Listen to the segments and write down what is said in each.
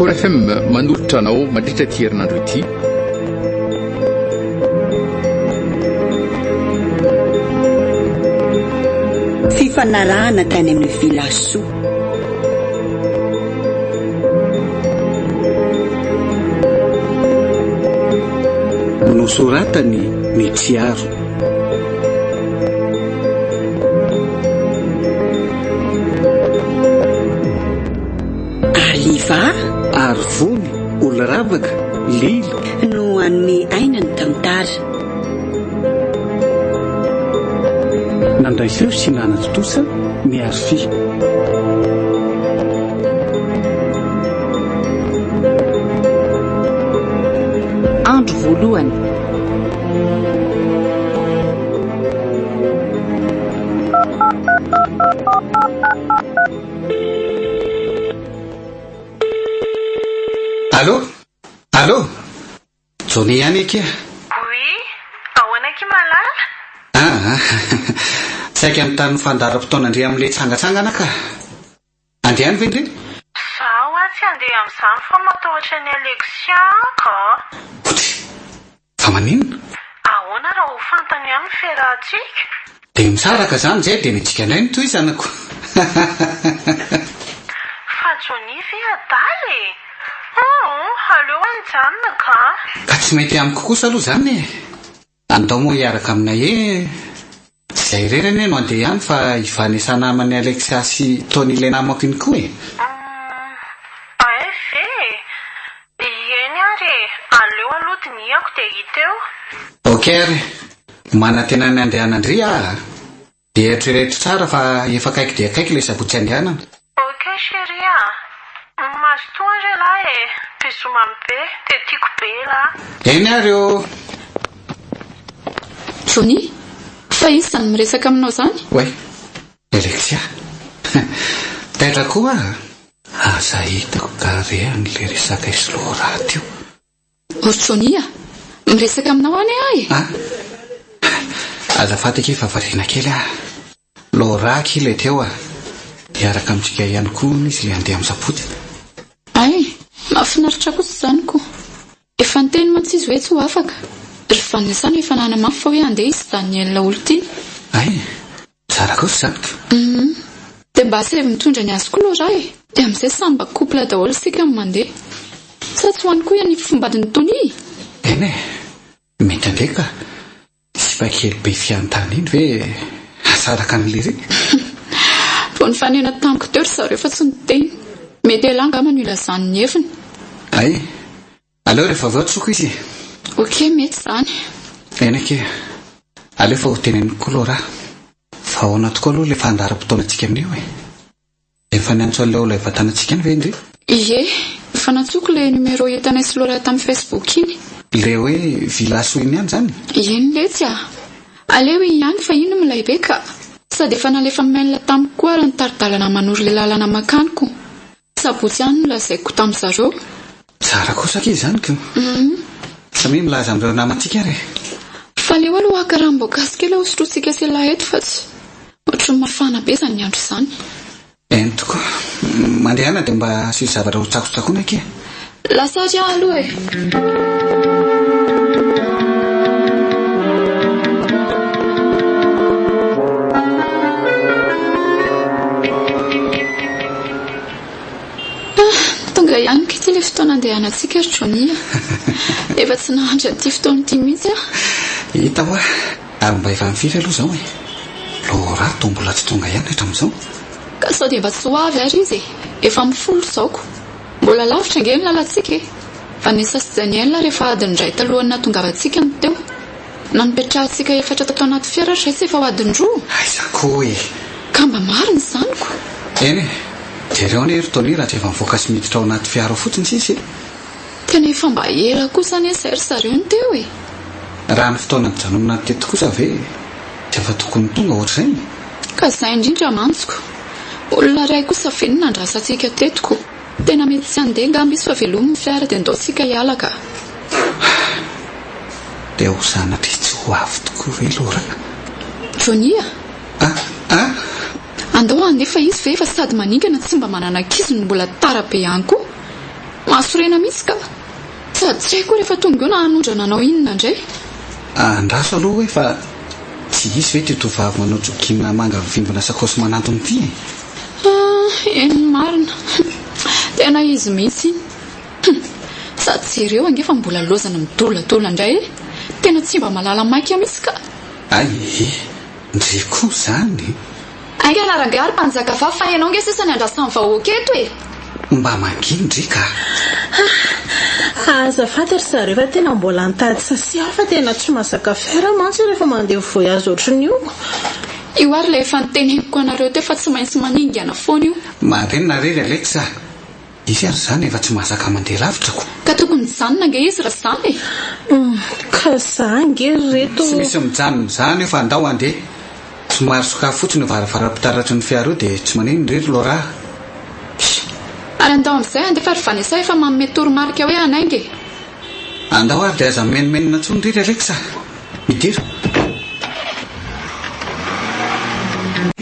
Encore FM manolotra anao mandritra ity herinandro ity. Fifanarahana tany amin'ny Villa Soa. Nosoratany ny Tsiaro. Aliva. Arivony, Oloravaka, Lily. No hanome aina ny tantara. Nandray feo sy nanatontosa ny Arfi. Andro voalohany. Allô? Allô? Johnny ihany akia. Oui, ahoana akia Malala? Ah, saika nitany fandaharam-potoana-ndry amin'ilay tsangatsangana ka. Andeha any ve ndry? Za hoa tsy handeha amin'izany fa matahotra an'i Alexia aho ka. Otry! Fa maninona? Ahoana raha ho fantany ihany ny fiarahantsika? Dia misaraka izany izay dia ny antsika indray no tohizana ko. Fa Johnny ve adala e? Humm, aleo aho hijanona ka. Ka tsy mety amiko kosa aloha izany e. Andao moa hiaraka aminay e! Tsy izay irery anie no handeha any fa i Vanessa naman'i Alexia sy Tony ilay namako iny koa e! Humm, ay ve e! Eny ary e! Aleo aloha dinihako dia hita eo. Ok ary! Manantena ny handehanan-dry aho a! Dia eritrereto tsara fa efa akaiky dia akaiky ilay sabotsy andehanana. Ok chérie a! Mazotoa ry lahy e! Bisous mamy be, dia tiako be elah. Eny ary ô! Johnny, fa iza izany miresaka aminao izany? Oay, Alexia. Taitra koa aho a! Aza hitako ka re an'ilay resaka i Laura teo. Ry Johnny a! Miresaka aminao anie aho e! A! Azafady akia fa variana kely aho. Laura akia ilay teo a! Hiaraka amintsika ihany koa hono izy ilay handeha amin'ny sabotsy. Hay! Mahafinaritra kosa izany ko! Efa niteny mantsy izy hoe tsy ho afaka. Ry Vanessa no efa nanamafy fa hoe handeha izy Daniel olon-tiany. Hay! Tsara kosa izany ka. Humm. Dia mba asaivo mitondra ny azy koa Laura e! Dia amin'izay samy mba couple daholo isika no mandeha. Sa tsy ho any koa i Anifombadin'i Tony? Eny e! Mety handeha ka. Sipa kely be fiantana iny ve hasaraka an'i Lery? Vao nifanena tamiko teo ry zareo fa tsy niteny. Mety elah angamba no ilazany ny heviny. Hay! Aleo rehefa avy eo antsoiko izy e! Ok, mety izany. Eny akia. Aleo fa ho teneniko koa Laura. Fa ahoana tokoa aloha ilay fandaharam-potoanantsika amin'io e? Efa niantso an'ilay olona hivantanantsika iny ve ndry? Ie, efa nantsoiko ilay numéro hitanay sy Laura tamin'ny Facebook iny. Ilay hoe Villa Soa iny ihany izany? Eny letsy a! Aleo iny ihany fa iny milay be ka! Sady efa nalefa mail tamiko koa ary ny tari-dalana manoro ilay lalana mankany ko! Sabotsy ihany no lazaiko tamin zareo. Tsara kosa akia izany ko. Samia milaza amin'ireo namantsika ary e. Fa aleo aloha haka ranom-boankazo kely aho hosotrointsika sy elah eto fa tsy ohatry ny mafana be izany andro izany. Eny tokoa. Mandehana dia mba asio zavatra ho tsakotsakoina akia. Lasa ary aho aloha e. Ah, tonga ihany k'ity ilay fotoana andehanantsika ry Johnny a. Efa tsy nahandry an'ity fotoana ity mihitsy aho. Hita hoa, ary mba efa amin'ny firy aloha izao e? Laura toa mbola tsy tonga ihany hatramin'izao. Ka sao dia mba tsy ho avy ary izy e? Efa amin'ny folo izao ko. Mbola lavitra ange ny lalantsika e! Vanessa sy Daniel ary efa adiny iray talohan'ny nahatongavantsika no teo. Na nipetrahantsika efatra tato anaty fiara ry zay efa ho adiny roa. Aiza koa e! Ka mba marina izany ko! Eny e! Jereo anie ry Tony raha tsy efa mivoaka sy miditra ao anaty fiara ao fotsiny sisa e! Tena efa mba ela kosa anie izay ry zareo no teo e! Raha ny fotoana nijanonana teto kosa ve tsy efa tokony tonga ohatr'izay? Ka izay indrindra mantsy ko! Olona iray kosa ve no nandrasantsika teto ko! Tena mety tsy handeha angamba izy fa velomy ny fiara dia ndao tsika hiala ka! Dia ho sanatria tsy ho avy tokoa ve Laura? Johnny a! A! A! Andao handeha fa izy ve efa sady maningana tsy mba manana ankizy no mbola tara be ihany koa! Mahasorena mihitsy ka! Sady tsy haiko rehefa tonga eo na hanondrana anao inona indray. Andraso aloha hoe fa tsy hisy ve ity tovovavy manao jogging manga mivimbina sakaosy manantona ity e? Ah, eny marina. Tena izy mihitsy iny. Hum! Sady jereo ange fa mbola lozana midoladola indray e! Tena tsy mba mahalala maika mihitsy ka! Hay e! Ndry koa izany e! Haingana rangahy ry mpanjaka vavy fa ianao nge sisa ny andrasan'ny vahoaka eto e! Mba manginy ndry ka! Azafady ry zareo fa tena mbola nitady sase aho fa tena tsy mahazaka fiara mantsy rehefa mandeha voyage ohatran'io. Io ary ilay efa noteneniko anareo teo fa tsy maintsy maningana foana io. Marina re ry Alex a! Izy ary izany efa tsy mahazaka mandeha lavitra ko! Ka tokony hijanona ange izy raha izany e! Humm, ka za ange ry reto. Tsy misy mijanona izany eo fa andao handeha. Somary sokafy fotsiny io varavaram-pitaratry ny fiara io dia tsy maninona re ry Laura a! Ary andao amin'izay handeha fa ry Vanessa efa manome toromarika hoe hanainga e! Andao ary dia aza mimenomenona intsony ry ry Alex a! Midira.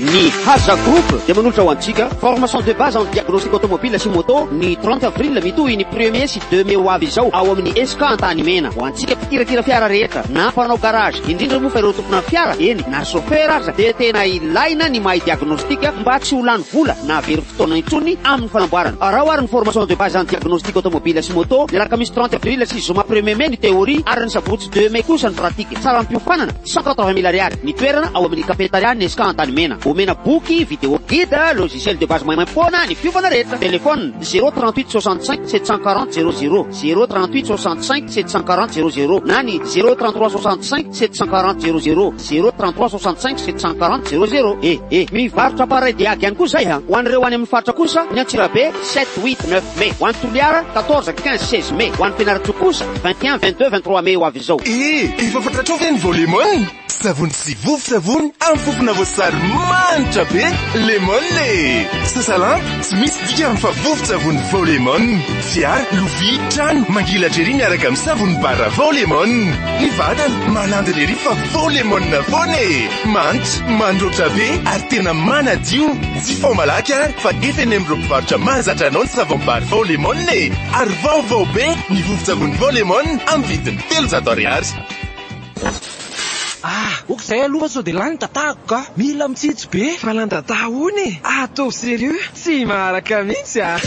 Ny Haja Group dia manolotra ho antsika formation de base en diagnostic automobile sy moto ny 30 avril mitohy ny premier sy 2 mai ho avy izao ao amin'ny Esca Antanimena. Ho antsika mpikirakira fiara rehetra na mpanao garage indrindra moa fa ireo tompona fiara eny na chauffeur aza dia tena ilaina ny mahay diagnostic mba tsy ho lany vola na very fotoana intsony amin'ny fanamboarana. Araho ary ny formation de base en diagnostic automobile sy moto ny alakamisy 30 avril sy zoma premier mai ny théorie ary ny sabotsy 2 mai kosa ny pratique. Saram-piofanana, 180 mille ariary. Ny toerana ao amin'ny cafetaria ny Esca Antanimena. Omena boky, vidéo guide, logiciel de base maimaimpoana ny fiofana rehetra. Téléphone, 0 38 65 740 00, 0 38 65 740 00 na ny 0 33 65 740 00, 0 33 65 740 00. Eh eh, mivarotra appareil diag ihany koa izay ha. Ho an'ireo any amin'ny faritra kosa, ny Antsirabe, 7, 8, 9 mai. Ho an'i Toliara, 14, 15, 16 mai. Ho an'i Fianarantsoa kosa, 21, 22, 23 mai ho avy izao. Eh! Efa fantatrao ve ny vao lemon? Savony sy vovon-tsavony amin'ny fofona voasary manitra be, lemon e! Sasa lamba, tsy misy dikany fa vovon-tsavony vao lemon. Fiara, lovia, trano, mangilatra ery miaraka amin'ny savony bara vao lemon. Ny vatana, malandina ery fa vao lemon foana e! Manitra, mandroatra be ary tena manadio. Jifao malaky ary fa efa eny amin'ireo mpivarotra mahazatra anao ny savon bar vao lemon e! Ary vaovao be ny vovon-tsavony vao lemon amin'ny vidiny 300 ariary. Ah! Ok zay aloha fa sao dia lany datako ka! Mila mitsitsy be! Fa lany data ahoana e? Ataovy sérieux! Tsy maharaka mihitsy ah!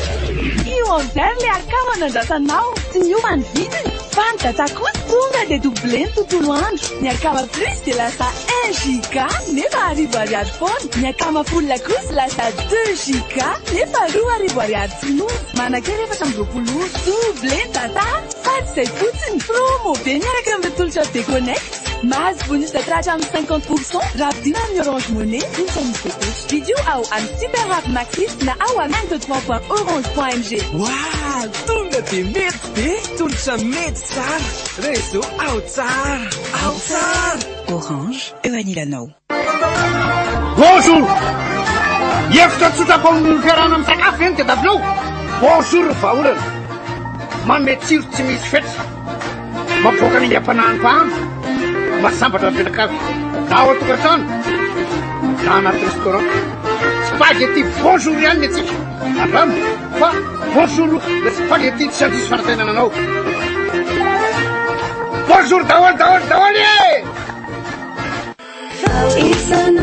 Io amin'izay ry le akama nandrasanao! Tsy miova ny vidiny fa ny data kosa tonga dia doublé ny tontolo andro! Ny akama plus dia lasa un giga nefa arivo ariary foana! Ny akama full kosa lasa deux giga nefa 2000 ariary tsy miova! Manan-kery 24 ora! Doublé ny data fa tsy izay fotsiny! Promo be miaraka amin'ireo tolotra be connect! Mahazo bonus data hatramin'ny 50 pour cent raha vidiana amin'ny Orange Money rehefa misy fepetra. Vidio ao amin'ny Super App Maxis na ao amin'ny un deux trois point orange point mg. Waah! Tonga dia mety be! Tolotra mety tsara! Réseau ao tsara! Ao tsara! Orange, eo anilanao. Bonjour! Hevitra tsotra atao amin'ny fiarahana misakafo ve no tadiavinao? Bonjour ny vahaolana. Manome tsiro tsy misy fetra. Mampivoaka ny aingam-panahin'ny mpahandro. Mahasambatra ny mpianakavy. Na ao an-tokantrano, na anaty restaurant. Spaghetti bonjour ihany ny antsika. Andramo fa bonjour le spaghetti tsy handiso fanantenana anao. Bonjour daholo daholo daholo e!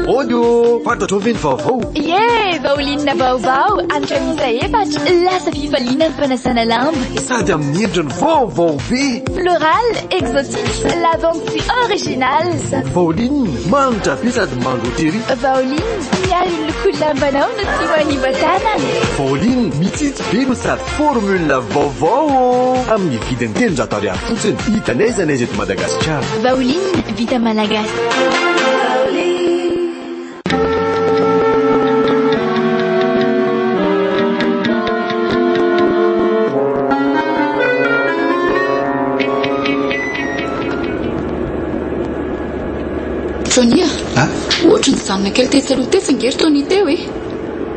Audio! Fantatrao ve ny vaovao? Ie! Vaolinina vaovao, hanitra miisa efatra, lasa fifaliana ny fanasana lamba. Sady amin'ny endriny vaovao be! Floral, exotique, lavande sy original. Vaolinina, manitra be sady mandoto ery. Vaolinina, miaro ny lokon'ny lambanao no tsy manimba tanana. Vaolinina, mitsitsy be no sady formule vaovao! Amin'ny vidiny 300 ariary fotsiny, hita n'aiza n'aiza eto Madagasikara. Vaolinina, vita malagasy. Johnny a! Ohatry ny nijanona kely tetsy aloha tetsy ange ry Tony teo e!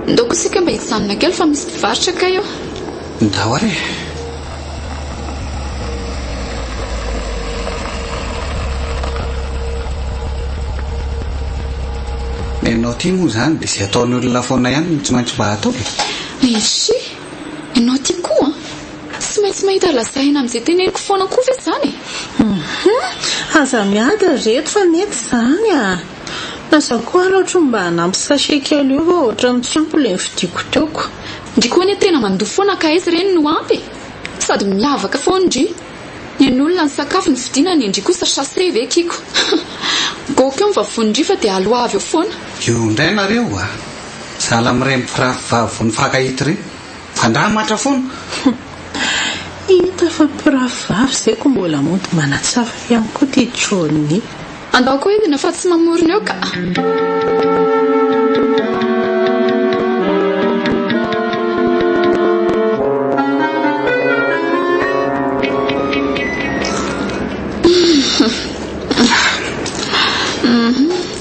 Ndao koa isika mba hijanona kely fa misy mpivarotra kay eo. Ndao ary e! Ianao ity moa izany dia izay ataon'ny olona foana ihany no tsy maintsy mba atao e! Merci! Ianao ity koa an! maintsy mahita lazaina amin'izay teneniko foana koa ve izany e? Hum, aza miady ry reto fa mety izany a! Na za koa ary ohatry ny mba hanampy sachet kely io fa ohatran'ny tsy ampy ilay novidiako teo ko. Ndry koa anie tena mandoa foana ka aiza ireny no ampy e! Sady miavaka foana ndry. Ny an'olona ny sakafo no vidiana ny an-dry kosa chasse ve kiko? Gôky eo ny vavonin-dry fa dia aloavy eo foana. Io indray nareo a! Sahala amin'ireny mpirafy vavy vao nifankahita ireny. Fandramatra foana. Hita fa mpirafy vavy izay ko mbola mody manatsafa ihany koa ity Johnny. Andao koa hidina fa tsy mamorona eo ka.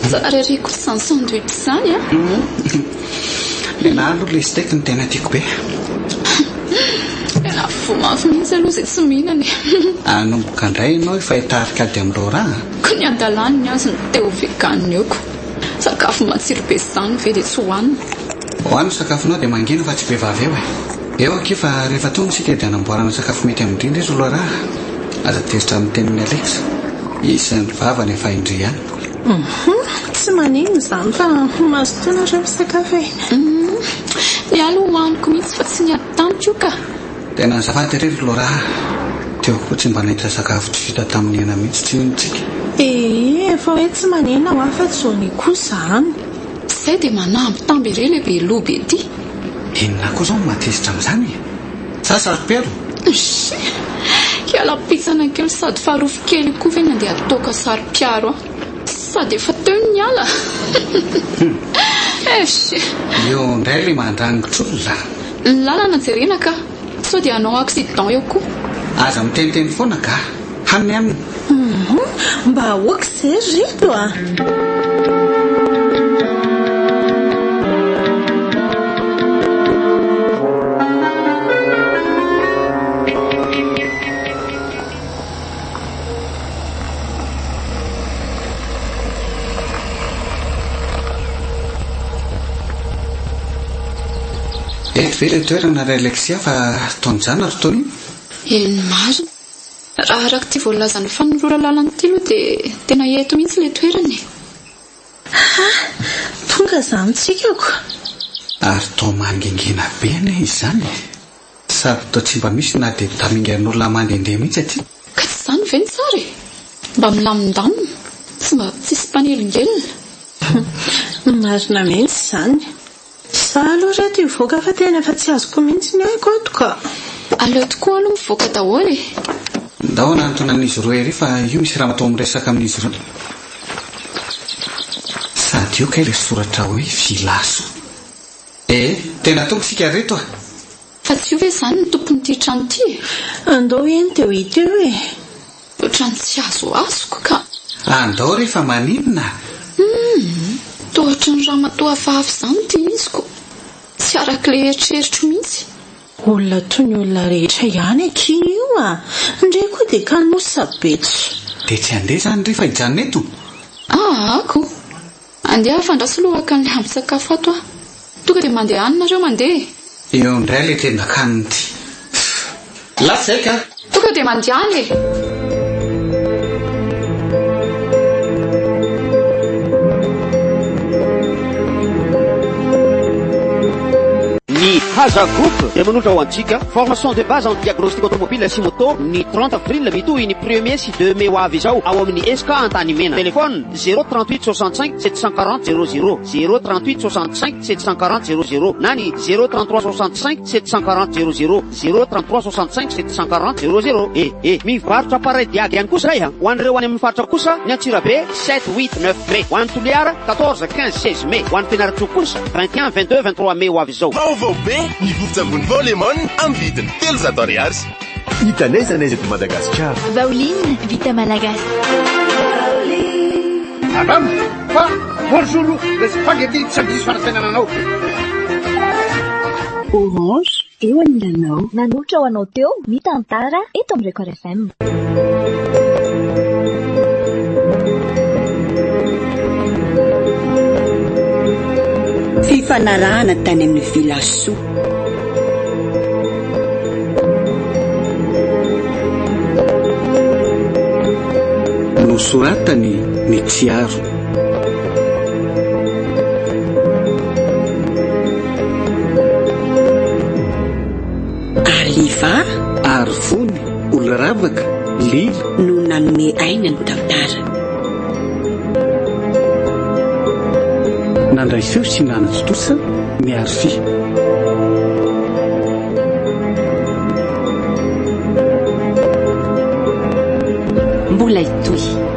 Tsara ery kosa izany sandwich izany a. Nenaha aloha ilay steak no tena tiako be. Tena voa mafy mihitsy aloha izay tsy mihinana e. Hanomboka indray ianao efa hitarika ady amin'i Laura a. Ko ny hadalany ny azy no te ho vegan eo ko. Sakafo matsiro be izany ve dia tsy hohanina. Hohano ny sakafonao dia mangina fa tsy be vava eo e. Eo akia fa rehefa tonga isika dia hanamboarana sakafo mety amin-dry indray ry Laura a. Aza tezitra amin'ny tenin'i Alex. Isan'ny vavany efa indry ihany. Hum, tsy maninona izany fa mazotoa nareo misakafo e. Hum, ny ahy aloha hohaniko mihitsy fa tsy niady tamiko io ka. Tena azafady re ry Laura a! Teo koa tsy mba nahita sakafo tsy vita tamin'ny hena mihitsy tsinona tsika. Ee, efa hoe tsy maninona hoa fa Johnny koa izany. Zay dia manambitamby ery ilay be loha be ity. Inona koa izao no mahatezitra amin'izany e? Sa saro-piaro? Shh! Hiala pitsana kely sady farofy kely koa ve ny andeha hatoka saro-piaro an! Sady efa teo ny niala! Eish! Eo indray ilay mandrangotr'olona. Ny lalana jerena ka! Sao dia hanao accident eo koa. Aza miteniteny foana ka! Haniny aminy. Humm mba ok ze ry reto a! Eto ve ilay toerana ry Alexia fa toa mijanona ry Tony? Eny marina. Raha araka ity voalazan'ny fanolora lalana ity aloha dia tena eto mihitsy ilay toerana e. Ha! Tonga izany tsika ko! Ary toa mangingina be anie izy izany e! Sady toa tsy mba misy na dia tamingan'olona mandehandeha mihitsy aty. Ka tsy izany ve no tsara e! Mba milamindamina, tsy mba tsisy mpanelingelina. Marina mihitsy izany. Za aloha reto hivoaka fa tena efa tsy azoko mihitsy ny aiko ato ka. Aleo tokoa aloha mivoaka daholo e. Ndao hanantona an'izy roa ery fa io misy ramatoa miresaka amin'izy ireo. Sady io kay ilay soratra hoe Vilasoa. Eh, tena tonga isika ry reto a! Fa tsy io ve izany ny tompon'ity trano ity e? Andao eny dia ho hita eo e! Ohatran'ny tsy azoazoko ka. Andao re fa maninona? Humm! Toa ohatran'ny ramatoa hafahafa izany ity izy ko! Tsy arak'ilay eritreritro mihitsy. Olona toy ny olona rehetra ihany akia io a! Ndry koa dia kanosa be tsy. Dia tsy handeha izany ry fa hijanona eto? Aa ko! Andeha afandraso aloha haka an'ilay ambin-tsakafo ato aho. Tonga dia mandeha any nareo mandeha e! Eo indray ilay tendan-kanina ity. Lasa izay ka! Tonga dia mandehana e! Ny Haja Group dia manolotra ho antsika formation de base en diagnostic automobile sy moto ny 30 avril mitohy ny premier sy 2 mai ho avy izao ao amin'ny Esca Antanimena. Téléphone 0 38 65 740 00, 0 38 65 740 00 na ny 0 33 65 740 00, 0 33 65 740 00. E e mivarotra appareil diag ihany koa zahay a! Ho an'ireo any amin'ny faritra kosa ny Antsirabe 7, 8, 9 mai, ho an'i Toliara 14, 15, 16 mai, ho an'i Fianarantsoa kosa 21, 22, 23 mai ho avy izao. Vaovao be! Ny vovon-tsavony vao Lemon amin'ny vidiny 300 ariary. Hita n'aiza n'aiza eto Madagasikara. Vaoline, vita malagasy. Adam, fa bonjour le spaghetti tsy handiso fanantenana anao. Orange, eo anilanao. Nanolotra ho anao teo ny tantara eto amin'ny Record FM. Fifanarahana tany amin'ny Villa Soa. Nosoratany ny Tsiaro. Ariva. Arivony, Oloravaka, Lila. No nanome aina ny tantara. Nandray feo sy nanatontosa ny Arfi. Mbola hitohy.